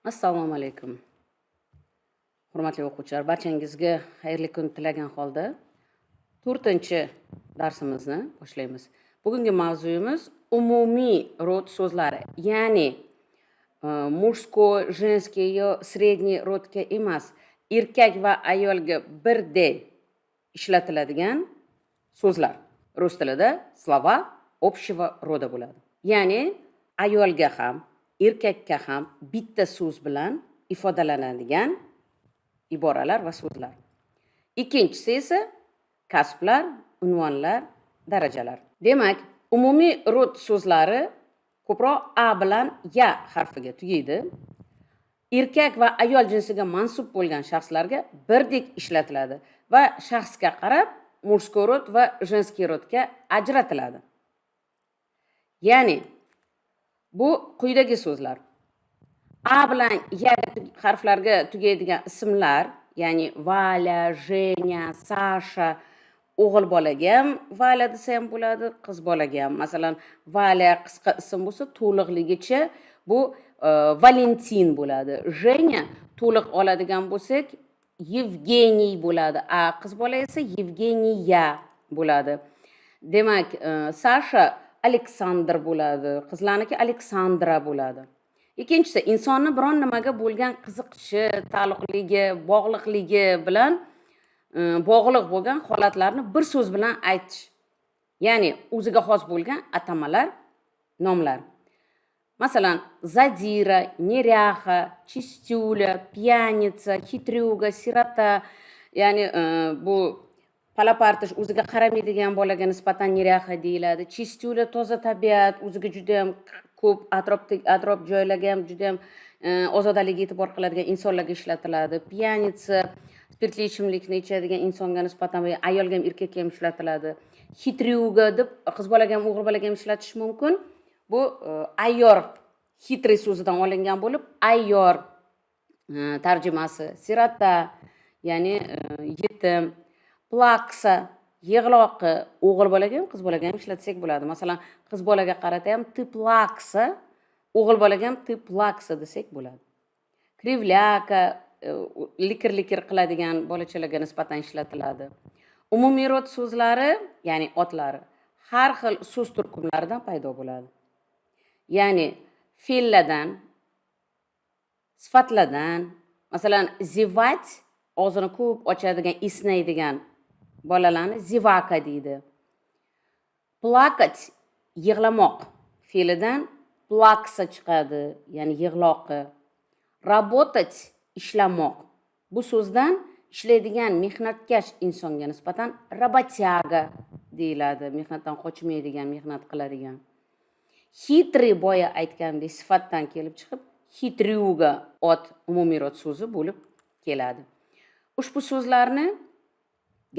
Assalomu alaykum, hurmatli o'quvchilar! Barchangizga xayrli kun tilagan holda to'rtinchi darsimizni boshlaymiz. Bugungi mavzuyimiz umumiy род so'zlari, ya'ni мужской, женский yo средний род ga emas, erkak va ayolga birdek ishlatiladigan so'zlar. Rus tilida слова общего рода bo'ladi, ya'ni ayolga ham, erkakka ham bitta so'z bilan ifodalanadigan iboralar va so'zlar. Ikkinchisi esa kasblar, unvonlar, darajalar. Demak, umumiy род so'zlari ko'proq а bilan я harfiga tugaydi, erkak va ayol jinsiga mansub bo'lgan shaxslarga birdek ishlatiladi va shaxsga qarab мужской род va женский род ga ajratiladi. Ya'ni bu quyidagi so'zlar: а bilan я harflarga tugaydigan ismlar, ya'ni Vaля, Женя, Sasha. O'g'il bolaga ham Valya desa ham bo'ladi, qiz bolaga ham. Masalan, Valya qisqa ism bo'lsa, to'liqligicha bu Valentin bo'ladi. Женя to'liq oladigan bo'lsak, Yevgeniy bo'ladi, а qiz bola esa Yevgeniya bo'ladi. Demak, Sasha Aleksandr bo'ladi, qizlarniki Aleksandra bo'ladi. Ikkinchisi, insonni biron nimaga bo'lgan qiziqishi, taalluqligi, bog'liqligi bilan bog'liq bo'lgan holatlarni bir so'z bilan aytish, ya'ni o'ziga xos bo'lgan atamalar, nomlar. Masalan, задира, неряха, чистюля, пьяница, хитрюга, сирота. Ya'ni bu palapartish, o'ziga qaramaydigan bolaga nisbatan неряха deyiladi. Чистюля toza tabiat, o'ziga judayam ko'p, atrof joylarga ham judayam ozodaligiga e'tibor qiladigan insonlarga ishlatiladi. Пьяница spirtli ichimlikni ichadigan insonga nisbatan va ayolga ham, erkakka ham ishlatiladi. Хитрюга deb qiz bolaga ham, o'g'il bolaga ham ishlatish mumkin. Bu ayyor, хитрый so'zidan olingan bo'lib, ayyor tarjimasi. Сирота, ya'ni yetim. Плакса yig'loqi, o'g'il bolaga ham, qiz bolaga ham ishlatsak bo'ladi. Masalan, qiz bolaga qarata ham "ты плакса", o'g'il bolaga ham "ты плакса" desak bo'ladi. Кривляка likir likir qiladigan bolachalarga nisbatan ishlatiladi. Umumiy род so'zlari, ya'ni otlari har xil so'z turkumlaridan paydo bo'ladi, ya'ni fe'llardan, sifatlardan. Masalan, зевать, og'zini ko'p ochadigan, esnaydigan bolalarni зевака deydi. Плакать, yig'lamoq fe'lidan плакса chiqadi, ya'ni yig'loqi. Работать, ishlamoq, bu so'zdan ishlaydigan, mehnatkash insonga nisbatan работяга deyiladi, mehnatdan qochmaydigan, mehnat qiladigan. Хитрый, boya aytgandek, sifatdan kelib chiqib, хитрюга ot, umumiy род so'zi bo'lib keladi. Ushbu so'zlarni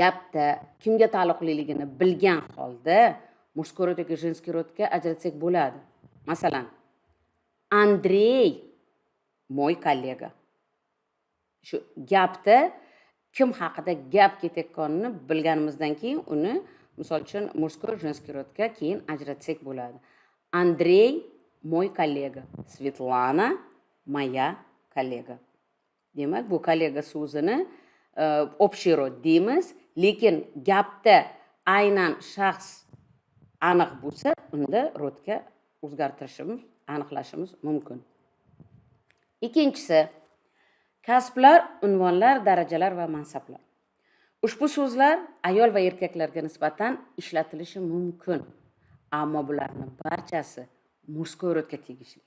gapda kimga taalluqliligini bilgan holda мужской род yoki женский род ga ajratsak bo'ladi. Masalan, Андрей мой коллега. Shu gapda kim haqida gap ketayotganini bilganimizdan keyin uni, misol uchun, мужской, женский род ga keyin ajratsak bo'ladi. Андрей мой коллега, Светлана моя коллега. Demak, bu коллега so'zini общий род deymiz, lekin gapda aynan shaxs aniq bo'lsa, unda род ga o'zgartirishimiz, aniqlashimiz mumkin. Ikkinchisi, kasblar, unvonlar, darajalar va mansablar. Ushbu so'zlar ayol va erkaklarga nisbatan ishlatilishi mumkin, ammo bularni barchasi мужской род ga tegishli.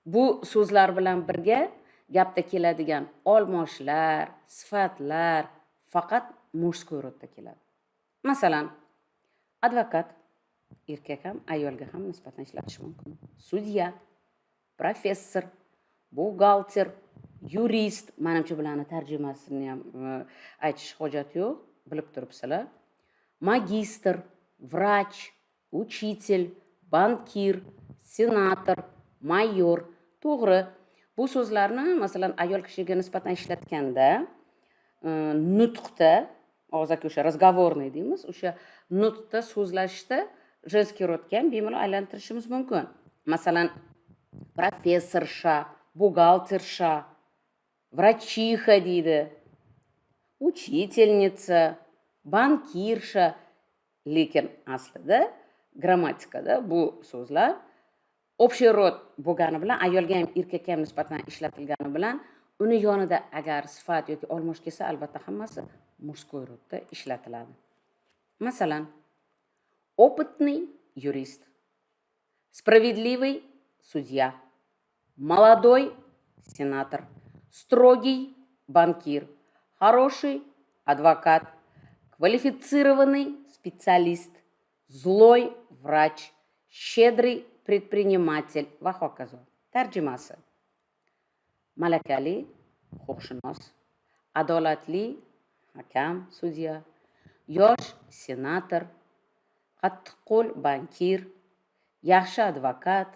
Bu so'zlar bilan birga gapda keladigan olmoshlar, sifatlar faqat мужской род da keladi. Masalan, адвокат erkak ham, ayolga ham nisbatan ishlatish mumkin. Судья, professor, buxgalter, yurist. Manimcha, bularni tarjimasini ham aytish hojati yo'q, bilib turibsizlar. Магистр, врач, учитель, банкир, сенатор, майор. To'g'ri, bu so'zlarni, masalan, ayol kishiga nisbatan ishlatganda nutqda, og'zaki, o'sha разговорный deymiz, o'sha nutqda, so'zlashishda женский род ga ham bemalol aylantirishimiz mumkin. Masalan, профессорша. Бухгалтерша, врачиха deydi, учительница, банкирша. Lekin aslida grammatikada bu so'zlar общий род bo'lgani bilan, ayolga ham, erkakka ham nisbatan ishlatilgani bilan, uni yonida agar sifat yoki olmosh kelsa, albatta hammasi мужской род da ishlatiladi. Masalan, опытный юрист, справедливый судья, молодой сенатор, строгий банкир, хороший адвокат, квалифицированный специалист, злой врач, щедрый предприниматель va hokazo. Tarjimasi: malakali huquqshunos, adolatli hakam, sudya, yosh senator, qattiqqo'l bankir, yaxshi advokat,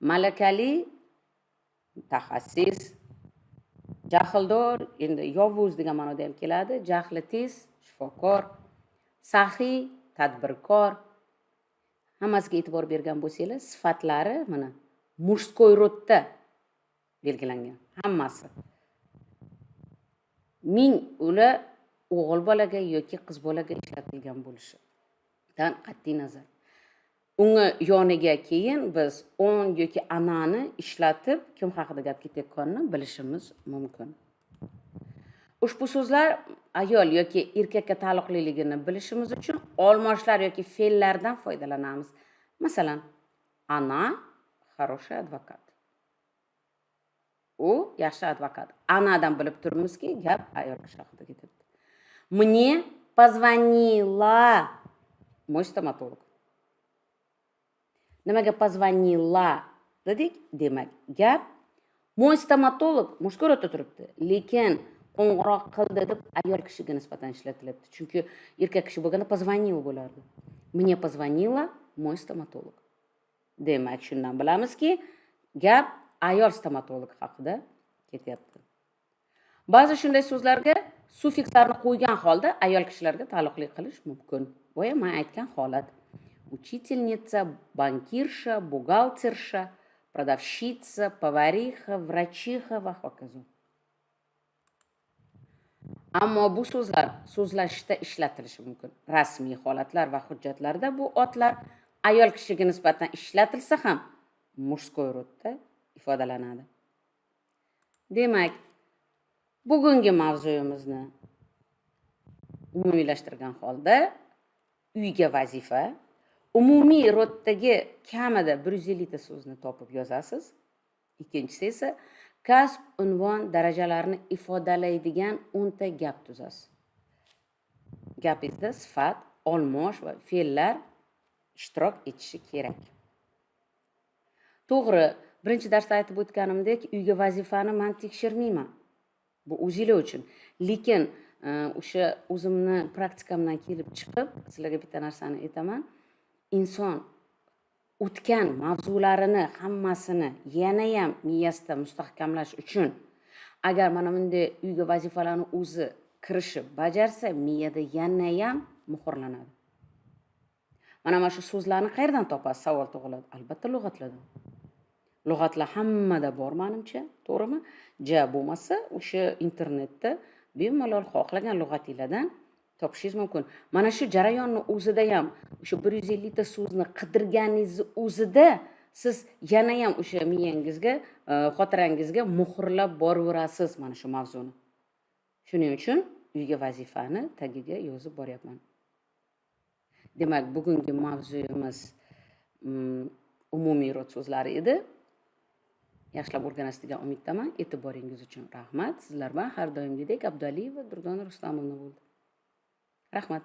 malakali mutaxassis, jahldor, endi yovuz degan ma'noda ham keladi, jahli tez shifokor, saxiy tadbirkor. Hammasiga e'tibor bergan bo'lsanglar, sifatlari mana мужской род da belgilangan hammasi. Ming ular o'g'il bolaga yoki qiz bolaga ishlatilgan bo'lishidan qat'iy nazar, uni yoniga keyin biz он yoki она ni ishlatib, kim haqida gap ketayotganini bilishimiz mumkin. Ushbu so'zlar ayol yoki erkakka taalluqliligini bilishimiz uchun olmoshlar yoki fe'llardan foydalanamiz. Masalan, она хороший адвокат, u yaxshi advokat. Она dan bilib turibmizki, gap ayol kishi haqida ketyapti. Мне позвонила мой стоматолог. Nimaga позвонила dedik? Demak, gap мой стоматолог мужской род da turibdi, lekin qo'ng'iroq qildi deb ayol kishiga nisbatan ishlatilyapti, chunki erkak kishi bo'lganda позвонил bo'lardi. Мне позвонила мой стоматолог. Demak, shundan bilamizki, gap ayol stomatolog haqida ketyapti. Ba'zi shunday so'zlarga suffikslarni qo'ygan holda ayol kishilarga taalluqli qilish mumkin. Boya man aytgan holat: учительница, банкирша, бухгалтерша, продавщица, повариха, врачиха va hokazo. Ammo bu so'zlar so'zlashishda ishlatilishi mumkin. Rasmiy holatlar va hujjatlarda bu otlar ayol kishiga nisbatan ishlatilsa ham, мужской род da ifodalanadi. Demak, bugungi mavzuyimizni umumiylashtirgan holda, uyga vazifa: umumiy род dagi kamida 150 ta so'zni topib yozasiz. Ikkinchisi esa kasb, unvon, darajalarni ifodalaydigan 10 ta gap tuzasiz. Gapingizda sifat, olmosh va fe'llar ishtirok etishi kerak. To'g'ri, birinchi darsda aytib o'tganimdek, uyga vazifani man tekshirmayman, bu o'zinglar uchun. Lekin o'sha o'zimni praktikamdan kelib chiqib sizlarga bitta narsani aytaman: inson o'tgan mavzularini hammasini yanayam miyasida mustahkamlash uchun agar mana bunday uyga vazifalarni o'zi kirishib bajarsa, miyada yanayam muhrlanadi. Mana shu so'zlarni qayerdan topasiz, savol tug'iladi. Albatta, lug'atlardan. Lug'atlar hammada bor, manimcha, to'g'rimi? Ja bo'lmasa, o'sha internetda bemalol xohlagan lug'atinglardan topishingiz mumkin. Mana shu jarayonni o'zida ham, o'sha 150 ta so'zni qidirganingizni o'zida siz yanayam o'sha miyangizga, xotirangizga muhrlab boraverasiz mana shu mavzuni. Shuning uchun uyga vazifani tagiga yozib boryapman. Demak, bugungi mavzuyimiz umumiy род so'zlari edi. Yaxshilab o'rganasiz degan umiddaman. E'tiboringiz uchun rahmat. Sizlar bilan har doimgidek Abdualiyeva Durdona Rustamovna bo'ldi. Rahmat.